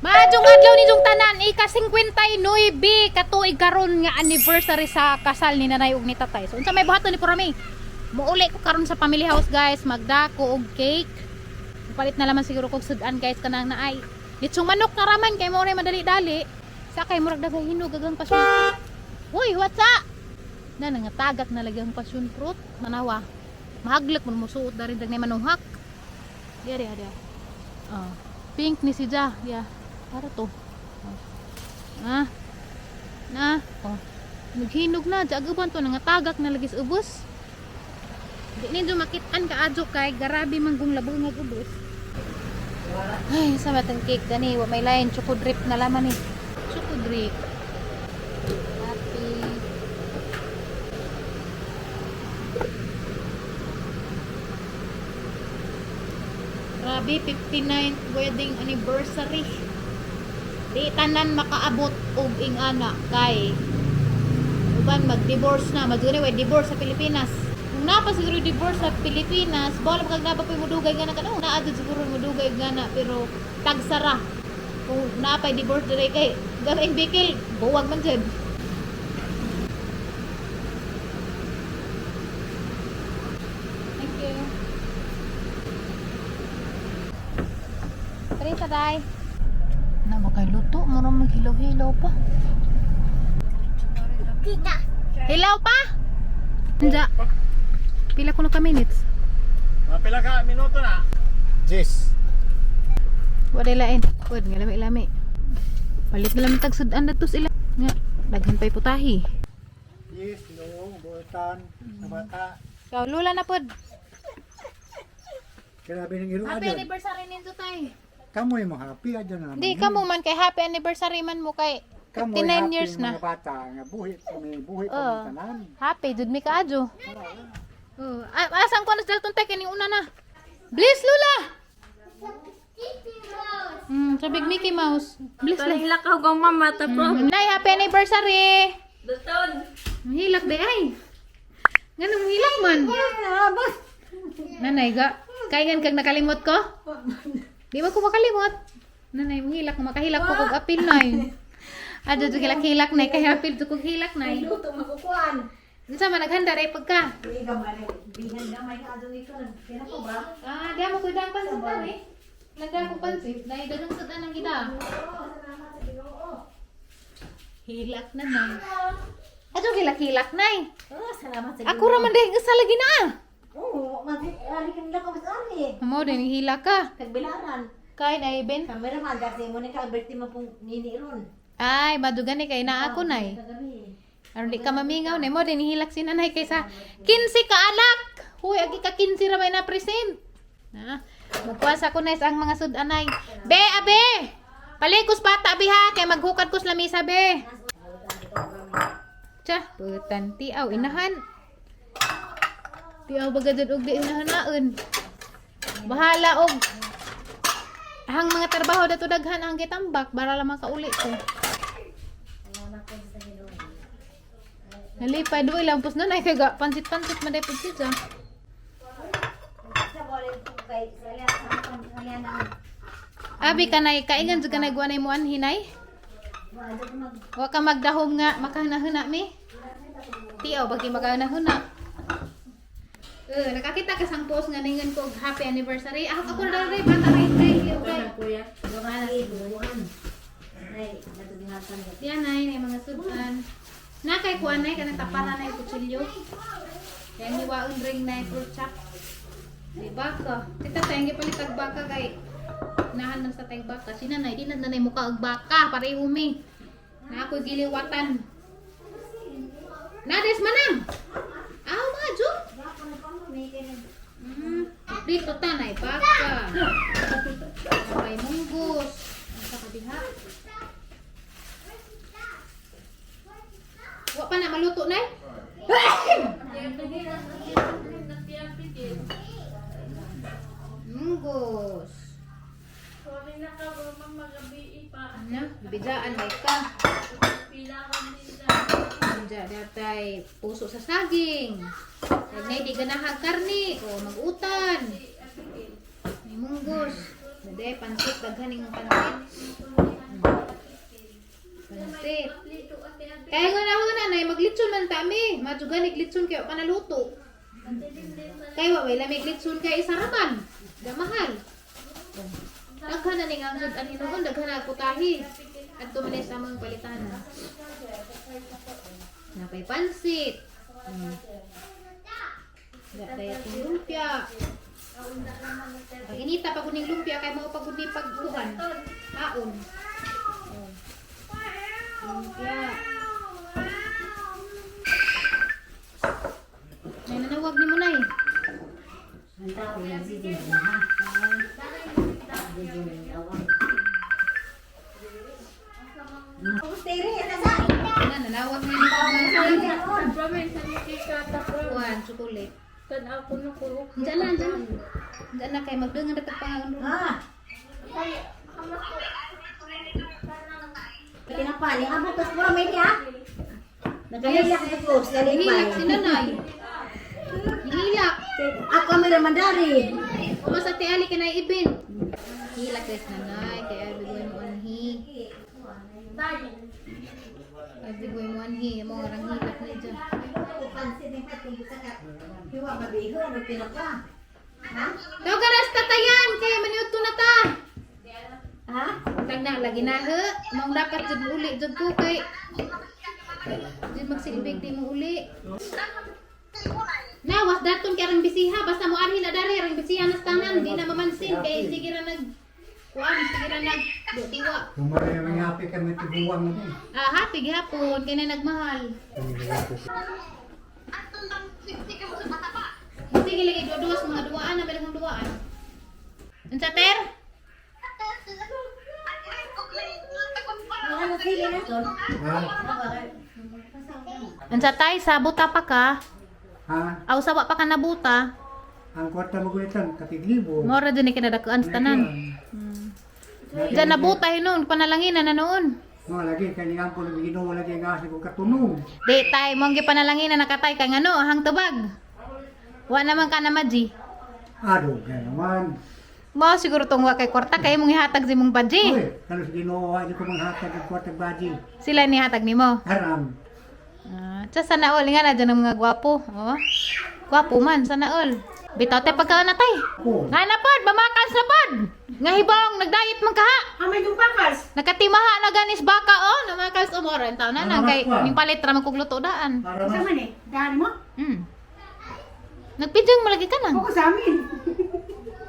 Maadjong adlaw ninyong tanan, ika 59 katuig karon nga anniversary sa kasal ni nanay ug ni tatay. So unsa may buhaton ni Purami? Muuli ko karon sa family house, guys, magdako og cake. Palit na laman siguro kog sudan, guys, kanang naay. Litsong manok na raman kay mo ray madali-dali. Sa kay murag daghay hinog agang passion. Uy, what's up? Na nangatagak na lagi ang passion fruit. Manawa. Mahaglak mo musuot dari dag manuhak. Diya diya diya. Oh, pink ni si Ja. Yeah. Para to. Oh. Ah. Na. Oh. Naghinog na. Diya to. Nangatagak na lagi sa ubos. Di ninyo makitaan ka adyo kay garabi manggong labo nga ubos. Ay, sa matang cake gani, wa may lain choco drip na laman eh. Choco drip. Happy. Grabe, 59th wedding anniversary. Di tanan makaabot og ingana kay uban mag-divorce na, madugay way divorce sa Pilipinas. Kung napa siguro divorce sa Pilipinas, bawal kag napa pa mudugay nga na kano, naa jud siguro mudugay nga na pero tagsara. Kung napay divorce dire kay gamay bikil, buwag man jud. Thank you. Teresa, day. Na ba kay luto? Murang naghilaw-hilaw pa. Tita. Hilaw pa? Anja. Pila ko na ka minutes? Mga pila ka minuto na? Jis. Wala lain. Pwede nga lami-lami. Palit na lang tagsudan na tos ila. Nga, daghan pa'y putahi. Yes, no, buutan, sa bata. Ikaw, lula na pod. Grabe ng iro Happy adyan. anniversary ninyo tay. Kamoy mo happy adyan na naman. Hindi, kamo man kay happy anniversary man mo kay Kamoy 59 happy years na. mga bata nga buhi kami, buhi Oo. kami tanan. Happy, jud mi kaadyo. Oh, asan ko na sa Dalton tay kining una na. Bliss lula. Sa big Mickey Mouse. Bliss lang. Hilak ako kang mama ta bro. Nay, happy anniversary. Dalton. Hilak di ay. Nganong hilak man? Nanay ga, kaingan kag nakalimot ko? Di ba ko makalimot? Nanay, hilak makahilak ko kog apil nay. Adto jud hilak-hilak nay kay apil jud kog hilak nay. Luto makukuan. Unsa man naghanda ray pagka? Di ka man bihan gamay ka adto dito nagpira ko ba? Ah, di mo kuidang pansit na eh. Nagdang ko pansit, nay dagang sudan ang gida. Hilak na nay. Adto hilak-hilak nay. Oh, salamat sa Ako ra man dahil usa lagi na. Ah. Oo, man ali kan lang ko sa ari. Mo din hilak ka. Tagbilaran. Kay na Ben. Kamera man dati mo ni ka birthday mo pong nini ron. Ay, madugan ni kay na ako nay. Kagabi. Aron di ka mamingaw nay mo din hilak si nanay kaysa 15 ka anak. Huy, agi ka 15 ra may na present. Na, magkuha ko na ang mga sudanay. Be, abe. Palikos bata bi ha kay maghukad ko sa lamisa be. Tsa, putan tiaw inahan. Tiaw baga jud og di inahanaon. Bahala og ang mga trabaho dato daghan ang gitambak bara lang makauli ko. Nalipay duwi lang pus nanay kay ga pansit-pansit man day pud siya. Sa bole ko kay sa sa na. Abi kanay kaingan jud kanay guanay mo anhinay. Wa ka magdahom nga makahanahuna mi. Tiaw bagi makahanahuna. Eh, nakakita ka sang post nga ningan ko og happy anniversary. Ako ako na dali bata kay kay kay. Kuya, buwan buwan. Nay, natugihatan. Diyan ay nay mga sudan. Na kay kuan nay kanang taparan nay kutsilyo. Kaya niwaon ring nay fruit chop. Di baka. Tita tayo gipalit og baka kay nahan man sa tayong baka. Si nanay di na nanay mukha og baka pareho mi. Na ako giliwatan. Nades manang. Aw mga jo. Dito tanay baka. May munggos. Asa ka diha? Wa pa na maluto na eh. Munggos. Na, bidaan may ka. Diya, datay puso sa saging. Kag di ganahag karni o magutan. May munggos. Dade pansit daghan ning pansit. ta mi. Madyo ganig litson kay wa pa naluto. Kay wa way lamig litson kay isaraman. Damahal. Daghan na ning ang sud ani noon, daghan na putahi. Adto man sa among palitanan. Napay pansit. Daghay atong lumpia. Pag inita pag uning lumpia kay mao pag uni pagkuhan. Kaon. Oh. Lumpia. Nay nanawag ni mo nay. Ang tao na si Dina, ha? Na nanawag ni mo. Kuan chocolate. Diyan na, diyan na. Diyan na kay magdangan na tag pangaon. Ah! Pinapali, amo kas pura may niya. Nakahilak sa kus, Hinilak si nanay. Hinilak. Ako may ramandari. Umas ate Ali kinay ibin. Hilak guys nanay kay abi mo anhi. Abi mo anhi mo nga rang hilak ni dyan. Hiwa mabiho, ano pinapa? Ha? Daw garas tatayan kay maniudto na ta. Ha? Tag na lagi na he. Mong dapat jud uli jud ko kay jud magsilbig di mo uli. Nawas daton kay rang bisiha basta mo anhi na dari rang bisiha nas tanan di na mamansin kay sige ra nag kuan sige ra nag tiwa. Kumari may happy kami tiguang mo. Ah, happy gihapon kay na nagmahal. Sige lagi duwa sa mga duwaan na meron kong duwaan. Unsa ter? Ano sili na to? Ha? Unsa tay sa buta pa ka? Ha? Aw sawa pa ka nabuta. Ang kwarta mo gulitan, katiglibo. Mora dyan ni kinadakuan sa tanan. Diyan nabuta noon, panalangin na noon. No, lagi kay ni Ampol Ginoo lagi ang asa ko katunong. Di tay mong gipanalangin na nakatay kang ano, hang tubag. Wa naman ka na maji. Ado ganaman. Mao siguro tong wa kay kwarta kay imong ihatag si mong baji. Uy, kalos Ginoo ay ko manghatag og kwarta baji. Sila ni hatag nimo. Haram. Ah, tsa sana all nga na dyan ang mga gwapo. Oh. Gwapo man sana all. Bitaw tay pagkaon na tay. Ko. Nga na pod, mamakals na pod. Nga hibong nagdiet man kaha. Amay yung bakas. Nakatimaha na ganis baka oh, namakals umora taon na na kay Namamakwa. ning palit ra man kog luto daan. Para Sa mas man eh? Daan mo? Nagpidyong mo lagi ka nang. Ako sa amin.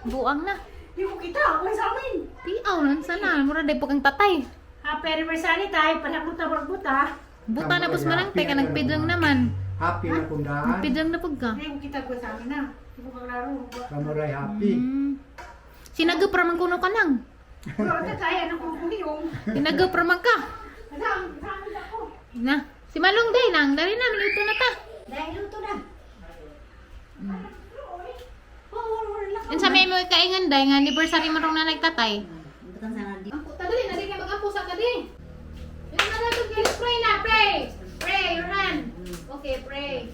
Buang na. Di mo kita, ako sa amin. Tiaw nan sana, mura day po kang tatay. Happy anniversary tayo, panakot na magbuta. Buta na pos malang tay ka nagpidyong naman. Happy na kung daan. Nagpidyong na pud ka. Hindi mo kita ko sa amin na. Hindi ko kaklaro. Kamuray happy. Sinagop ra man kuno ka nang. Pero ito kaya ng kukuyong. Sinagop ra man ka. Sa amin ako. Na, si Malong day nang dali na minuto na ta. Dahil luto na. Unsa may mo kaingan day nga anniversary mo rong nanay tatay. Butang sana di. Ampo ta dali na di ka magampo sa kadi. Yung na dato pray na pray. Pray your hand. Okay, pray.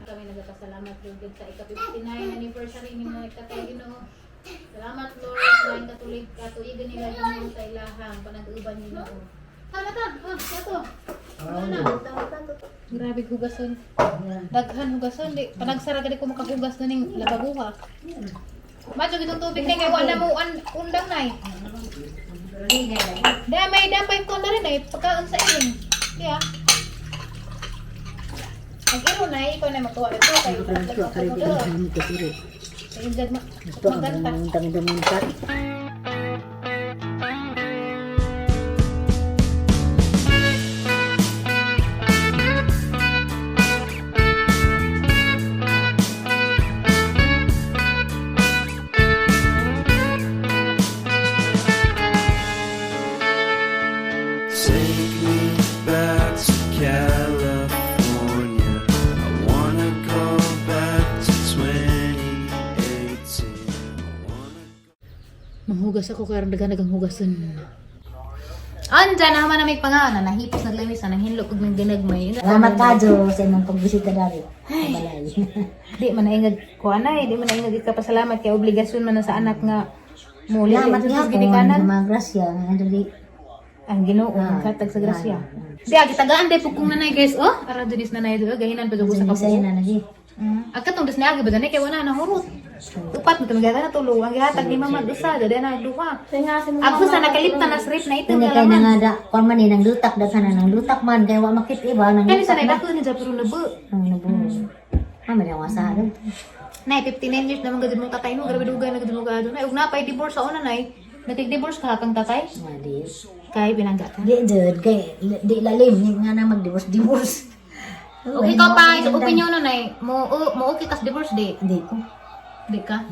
Kami nagpasalamat Lord God sa ika-59 anniversary ni nanay tatay Ginoo. Salamat Lord sa iyong katulig katuigan nila Ginoo sa ilahang panag-uban Ginoo. Tama ta, ah, kato. Wala na. Grabe hugason. Daghan hugason di panagsara gani ko makahugas na ning lababuha. Macho gitong tubig na kay wala mo undang nay. Da may dampay ko na rin ay pagkaon sa iyon. Kaya Ang iro na ikaw na magtuwa ito kay Kay injad ma maganta. Take me back to California. I wanna go back to 2018. I wanna Manghugas ako karon daghan nagang hugason. Anja na man namig pangaon na nahipos naglamis na nanghinlo og nang ginagmay. Salamat ka, Jo, sa imong pagbisita dari. Balay. Di man naingag kuan ay, di man naingag ikapasalamat kay obligasyon man na sa anak nga muli Salamat sa nga po, ginikanan. mga grasya, nga dali. Ang Ginoo naghatag sa grasya. Di gitagaan day pud kong nanay, guys, oh. Ara jud is nanay do gahinan pa jud ko sa Bisaya kabuo. na lagi. Ang katong des niagi ba danay kay wala na hurot. Upat mo tumigata na tulo ang gihatag ni mama usa dada na duha. Ang usa nakalipta na strip na itim Kani na kay laman. nangada kuan man ni nang lutak daghan na nang lutak man kay wa makit iba nang Kani sa lutak nay na. dako ni dyan pero nabo. Ang nabo. Ah, man ang asa ro. Nay 59 years naman gud mo tatay no, grabe dugay na gud mo gado. Nay ug napay divorce sa una nay. Nakig-divorce ka kang tatay? Mali. Kay binangga ka. Di jud kay di lalim ni nga na mag-divorce divorce. Okay ka pa, sa opinion no nay, mo mo okay kas divorce di. Hindi ko. Di ka?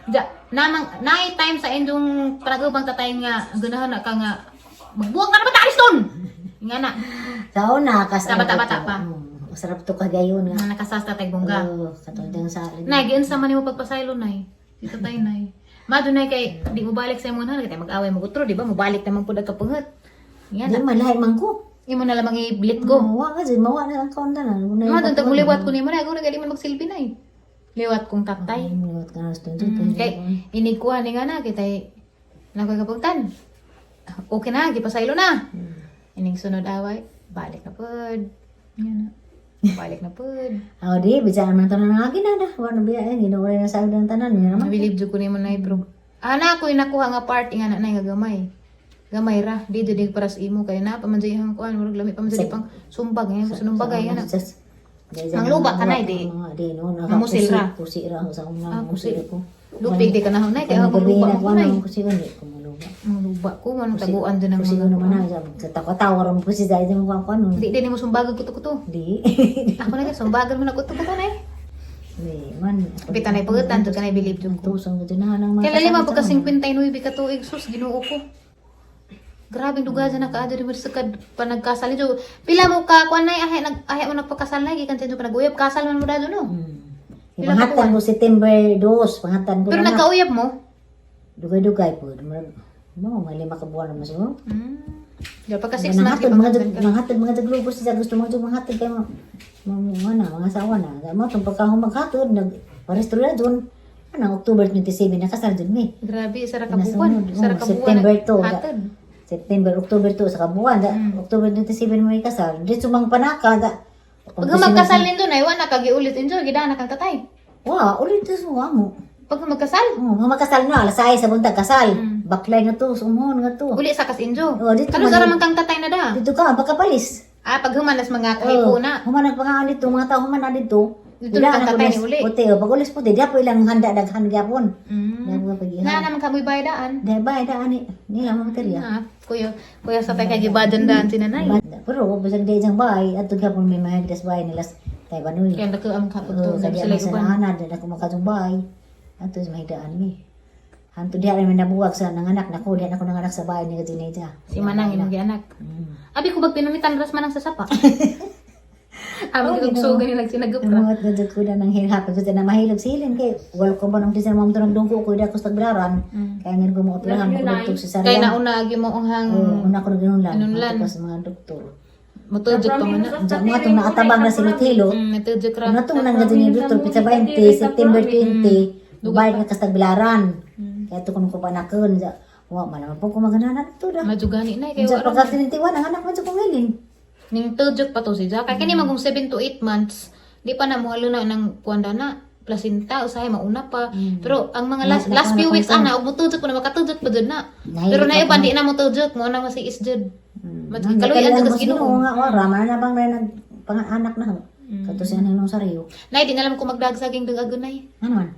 Ja, namang naay time sa indong panagubang tatay nga ganahan na ka nga magbuwag ka na ba ta alis doon? Nga na, Sa una kas Sa bata-bata pa. Sarap to kagayon nga. nga nakasas tatay bongga. Oo, katulad ng sa Nay, giunsa man nimo pagpasaylo nay. Si tatay nay. Mado nay kay di mo balik sa imong kay mag-away mo gutro, di ba? Mobalik naman pud ang kapungot. Yan Di na. man lahi man ko. Imo na lamang i-let go. Mawa ka jud, mawa na ang kaon na. Mado tag muliwat ko nimo nay, ako na man magsilbi nay. Liwat kong tatay. Liwat ka na sa Kay inigkuha ni nga na kitay nakoy kapugtan. Okay na, gipasaylo na. Ining sunod away, balik na pud. Yan na. Balik na pud. Aw di, bisan man tanan nga ginada. Wa na biya eh, ginoo na sa ang tanan ni naman. Nabilib jud ko nimo nay pero ana ko nakuha nga part nga na nay nga gamay. Gamay ra, di jud di para sa imo kay na pa man jud iyang kuan, murag lami pa man jud pang sumbag ngayon sunumbag ay ana. Ang luba ka na, di. Di no, Mamusil ra. Kusi ra sa una, Ah, kusi. musil ko. Lupig di ka na nay kay Kaya ako gabi luba na ko kuan nay. ang kusi ko di ko maluba. Ang luba ko man taguan jud ang Kusi ko mga naman na sa tawa-tawa ra mo kusi dahil mo kuan kuan. Di di nimo sumbagag kuto-kuto. Di. Ako na kay sumbagan mo na kuto-kuto nay. Di man. Pita nay pagutan jud kanay bilib jud ko. Tusong ko na nang mga. Kaya lima pagka 59 ka tuig sus Ginoo ko. Grabe duga dyan nakaadyo di mo sa kad panagkasal jo. Pila mo ka kuan nay ahay nag ahay mo nagpakasal nay gikan sa inyo panaguyab kasal man mo dado no. Pila ka Pangatan ko September 2, pangatan ko Pero na. nagkauyab mo? Dugay-dugay po. Mo, mga 5 ka buwan naman siguro. Ja pagka 6 na Nanghatod mga nanghatod mga taglubos siya gusto mga manghatod kay mo mga na mga asawa na. Mo tong pagka maghatod nag parestro na doon. Ano October 27 nakasal jud mi. Grabe isa ra ka buwan. Nasunod, Isa ra oh, ka buwan. September to. Hatod. September, October to sa kabuan. Da, October 27 mo ikasal. Dito mang panaka da. Pag magkasal nindo nay wa na kagiulit injo gidana kang tatay. Wa, ulit to sa mo. Pag magkasal, Oh, mga makasal na alas 6 sa buntag kasal. Baklay nga to, sumhon nga to. uli sa kas injo. Oh, dito Kano man- sa man kang tatay na da? Dito ka pagkapalis. Ah, pag humanas mga kahipo na. Human nagpangaan dito, mga tao human na dito. Dito na kang tatay ni uli. Puti, oh, pag ulis puti, di po ilang handa daghan gyapon. Di po pagihan. Na naman kamoy bayadaan. Di ba daan ni nila mga materya. Ah, kuya, kuya sa tay kay gibadan daan si nanay. Pero bisag di jang bay, adto gyapon may mahigdas bay nila sa Taiwan. Kaya nako ang kapag to Oh, kadi sila ang uban. sa ana, di na ko makadtong bay. Adto sa mahigdaan mi. Hanto diha rin may nabuwag sa nanganak nako, diha na ko nanganak sa bahay ni Gatineda. Si Manang imong gianak. Abi ko bag pinamitan ras manang sa sapa. Abi ko so gani lang sinagup ra. Mga nga ko na nang hirap ko na mahilog silin kay wala ko ba nang tisan mo nang dungko ko da ko sa tagbilaran. Kaya ngayon ko mo operahan ko dito sa Kay sarili. nauna agi mo ang hang Oo, una ko naginunlan. Inunlan. Ko sa mga doktor. motudjok pa man na. Sa mga itong nakatabang na silot-hilo, Motudjok ra. una itong nang ni doktor, pizza 20, September 20, balik na kastagbilaran. Kaya ito kung ko panakon, wa malaman po ko magananan ito da. Madjugani na kay Sa wa ra. pagka tinitiwan, ang anak mo sa kong Ning tudjok pa to si Jack. Kay kini magong 7 to 8 months, di pa na mohalo na ng kuan na placenta usahay mauna pa. Pero ang mga last, last few weeks ana og motudjok pa na makatudjok pa jud na. Pero na iban di na motudjok mo na masi is jud. Kaluyan jud sa Ginoo. Ginoo nga ora, man na bang na nag panganak na. Kato siya nang sariyo. Nay di na lang ko magdagsaging dagagon nay. Ano man?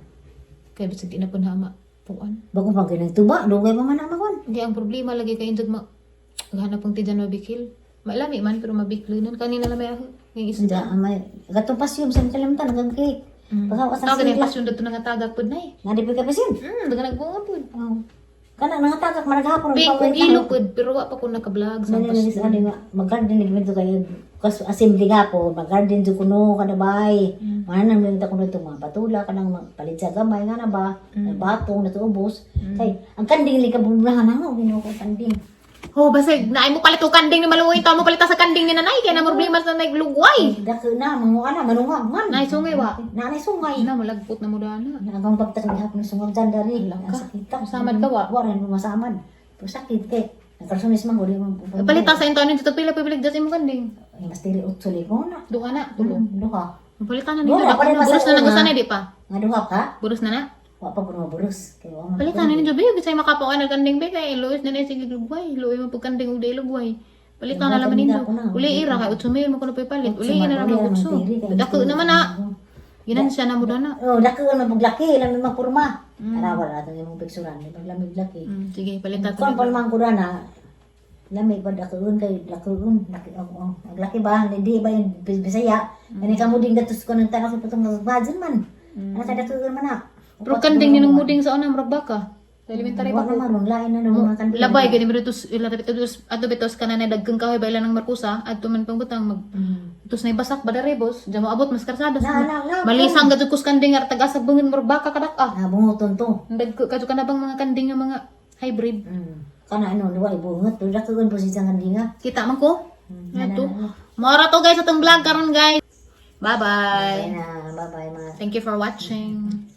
Kay bisag di na pud hama puan. Bago pa ganang tuba, dugay pa man ang makuan. Hindi ang problema lagi kay injud ma hanap pong tijan mabikil. Malami man pero mabiklunan kanina lang may ako. Yung isda. Hindi, may katong pasyum sa kalimtan nagag cake. Pagka sa Tawag na yung sigla. pasyon dito nga tagak pud nay. Nadi pa ka pasyon. Daga nagbunga pud. Oh. Kana nangatagak managhapon Pink kong ilo pud pero wa pa ko naka-vlog sa Nani nani pasyon. sa ano nga mag-garden lagi to kayo kas assembly gapo mag-garden jud kuno kada bay. Mana nang minta kuno to mga patula kanang palit sa gamay nga na ba, batong na ubos. Kay ang kanding lagi kabublahan na Ginoo ko kanding. Oh, basta naay mo palit og kanding ni maluoy ta mo palit sa kanding ni nanay kay na problema sa nanay lugway. Dako na manguha na manunga man. Nay sungay wa. Nanay sungay. Na malagpot na mo dana. Nagang pagtak ni hapon sungay dyan dari. Ang sakit. Masamad ka, wa? Wa rin masamad. Pero sakit kay. Nagkarsunis man gud mo. Palita sa intanon dito pila pipilig sa imong kanding. Ay, mas dili utso ko na. Duha na, tulo. Duha. Palitan na ninyo. Wala, Dako wala na. pa sa Buros na una. nagusan di pa. Nga duha ka? Buros na na. Wa pa kuno maburos. Kay wa man. Palitan na ninyo biyo bisay makapaw na kanding be kay luis na na sige lugway. Luoy mo pag kanding og di lugway. Palitan na laman ninyo. Ako na. Uli ira kay 8 mil mo kuno palit. Otso Uli man, na uli lang ra man 8. diri, kay Dako naman na. Ginan siya na mo na. Oh, dako na paglaki, lami mapurma. Tara wala atong imong piksuran, di paglamig laki. Sige, palitan Kuan pa naman ko na lami pa dakuon kay dakuon laki oh, oh. Ang laki ba hindi ba yung Bisaya kani kamo ding gatos ko ng tao sa patong imagine man ana ka dakuon man na. Pero kanding ninong muding sa una murag baka. Sa elementary wa pa ko. na maron lain na mga kanding. Labay gani mo dito ila tos ato bitos kana na dagkang kahoy ba ila ng Markusa adto man pang butang mag tos na basak ba dere boss diyan moabot mas karsada. Na na na. Malisang gadto kus kanding ar tagasag bungin murag baka kadak ah. Na bunguton to. Dagko kadto kana bang mga kanding nga mga hybrid. Kana ano duwa ibungot pero dakuon po siya kandinga. Kita man ko. Ato. Mora to guys atong vlog karon guys. Bye bye. Na bye bye mga Thank you for watching.